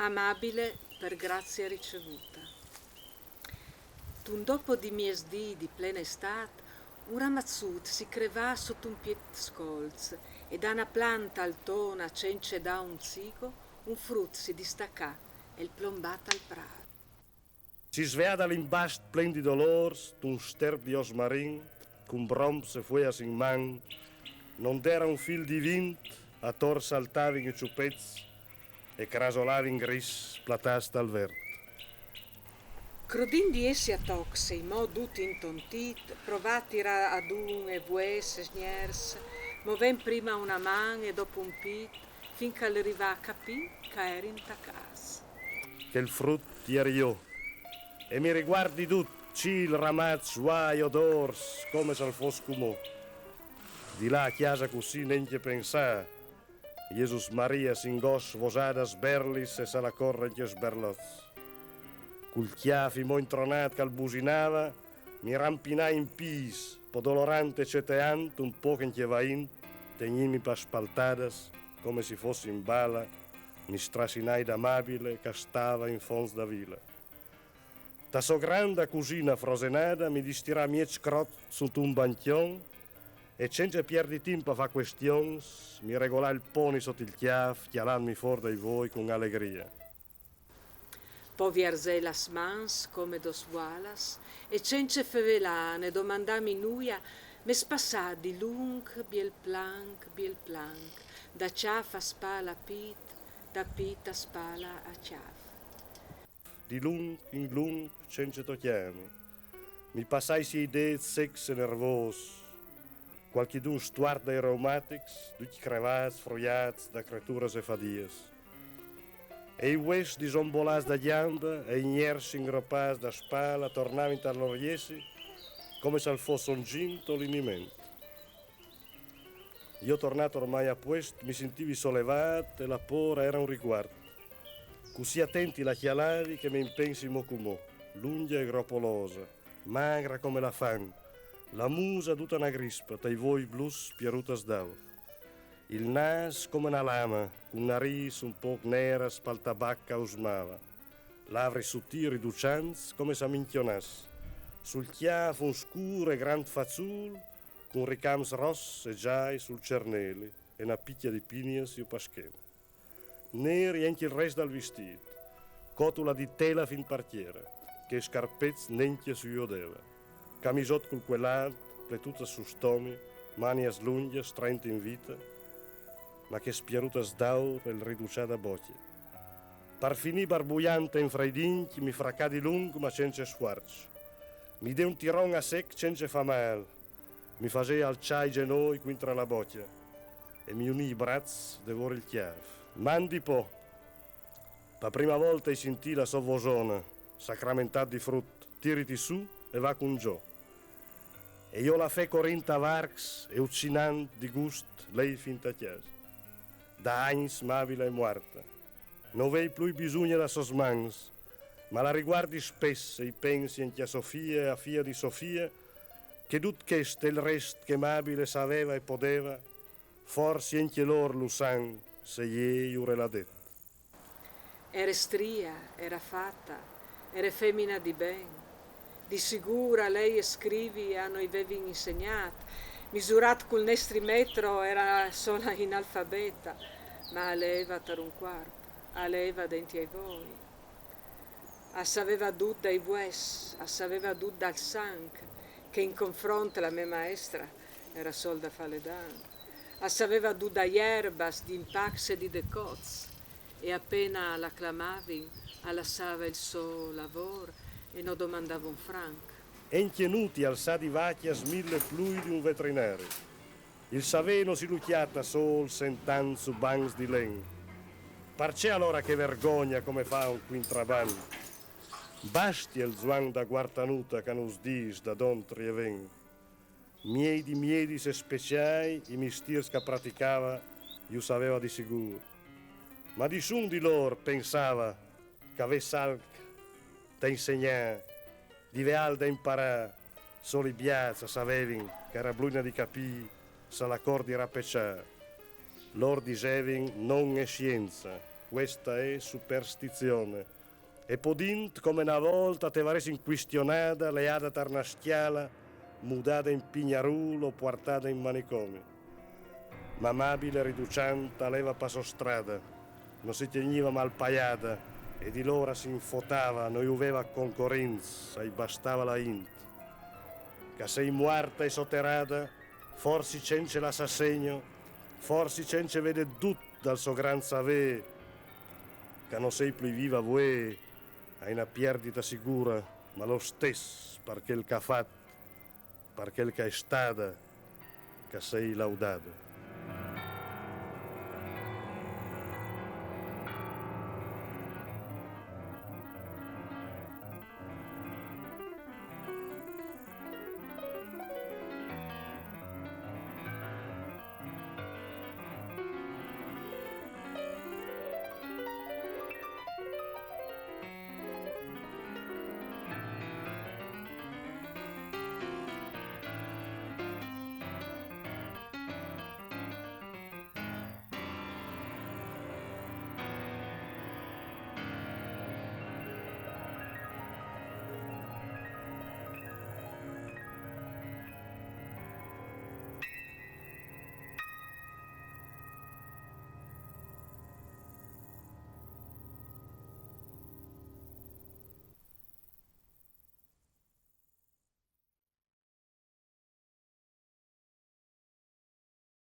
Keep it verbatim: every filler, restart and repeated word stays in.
Amabile per grazia ricevuta. D'un dopo di miesdì di plena estat, un ramazzut si crevà sot un piet scolz e da na planta altona, cence dà un zigo, un frut si distacà e el plombà tal prât. Si sveà da l'imbast plen di dolôrs, d'un sterp di osmarin, cun bromps e fueas in man, nond'era un fil di vint, ator saltavin i çupets e crasolavin gris platâts tal vert. Crodint di essi a tocs e imò dut intontit, provà a tirâ adun e vues e sgners, movent prima una man e dopo un pit, fin ch'al rivà a capî ch'a erin tacâts. Chel frut i eri jo. E mi riguardi dut, cîl, ramaç, vuai, odôrs, come s'al fos cumò. Di lâ a cjasa cussì nencje pensâ. Jesus Maria, s'ingos vosadas berlis e salacor encje sberlots. Cul cjâf imò intronât ch'al businava, mi rampinai in pîts, po dolorant e ceteant, un pôc encje vaint, tegnintmi pas spaltadas, come s'i fos in bala, mi strasinai d'Amabile ch'a stava in fonts da vila. Ta sô granda cusina frosenada mi distirà mieç crot suntun bancjon e, cence pierdi timp a fâ cuestions, mi regolà il poni sot il cjâf, cjalantmi fûr dai voi cun alegria. Po vierzè las mans come dôs vualas e, cence fevelâ ne domandâmi nuia, me spassà di lunc biel planc, biel planc, da cjâf a spala a pît, da pît a spala a cjâf. Di lunc in lunc, cence tocjâmi. Mi passà i siei dêts secs e nervôs, cualchidun stuart dai reumatics, ducj crevâts, fruiâts da creturas e fadias. E i vues disombolâts da gjamba e i gners ingropâts da spala tornavin tal lôr jessi, come s'al fos son zint o liniment. Jo tornât ormai a puest, mi sintivi solevât e la pôra era un ricuart. Cussì atent i la cjalavi che me impensi mo cumò, lungja e gropolosa, magra come la fan, la musa duta na grispa, tai voi blus pierutas d'aur. Il nâs come na lama, cun narîs un pôc neras pal tabac ch'a usmava. Lavris sutîls riduçants come s'a mincjonàs. Sul cjâf un scûr e grant façûl, cun ricams ros e zâi sul cerneli e na picja di pinias jù pa schena. Neri encje il rest dal vistît, cotula di tela fin par tiera, che i scarpets nencje si jodeva, camisot cul cuel alt, pletutas sul stomi, manias lungjas, strent in vita, ma chês pierutas d'aur e il riduçâ da bocje. Par finî barbuiant e infraidincj, mi fracà di lunc, ma cence sfuarç. Mi dè un tiron a sec cence fâ mâl. Mi fasè alçâ i zenoi cuintra la bocje e mi unì i braçs devôr il cjâf. Mandi po! Pa prima volta i sintì la sô vosona: sacramentât di frut, tiriti sù e va cun Gjo. E jo la fè corint a varcs e ucinant di gust lei fin ta cjasa. Da agns Mabila è muarta. No vei plui bisugna da sôs mans, ma la riguardi spes e i pensi encje a Sofia e a fia di Sofia, che dut chest e il rest che Mabile saveva e podeva, forsi encje lôr lu san, se jê i urè la det. Ere stria, era fata, ere femina di ben. Di sigûr a lei e scrivi a no i vevin insegnât, misurât cul nestri metro era sola inalfabeta, ma a leeva tar un cuarp, a leeva denti ai voi. A saveva dut dai vues, a saveva dut dal sanc, che in confront la me maestra era sol da fâ ledan. A saveva dut da jerbas, di impacs e di decots, e apena la clamavin, a lassava il so lavôr e no domandava un franc. Encje nût i alsà di vacjas mil plui di un vetrinari. Il savê no si lu cjata sôl sentant su bancs di len. Parcè alora chê vergogna come fâ un cuintrabant? Basti il zuan da guartanuta ch'a nus dîs da dont i ven. Miei di miedis e speciâi, i mistîrs ch'a praticava, ju saveva di sigûr. Ma nissun di lôr pensava ch'a ves alc da insegnâ, di vê alc da imparâ, sôl i biâts a savevin ch'a era bluina di capî, salacor di rapeçâ. Lôr disevin: non è scienza. Questa è superstizione. E podint come na volta te varessin quistionada, leada tar na schiala, mudada in pignarul o puartada in manicomi. Ma Mabile riducianta leva pa so strada, no se tegniva mal paiada, e di lora s'infotava, no iuveva concorinz, ai bastava la int. Ca sei muarta e soterada, forsi cence lassa segno, forsi cence vede dut dal so gran savè, ca no sei plui viva vuè, ai na pierdita sigura, ma lo stes, par quel ch'ha fat, par quel ch'ha è stada, ca sei laudada.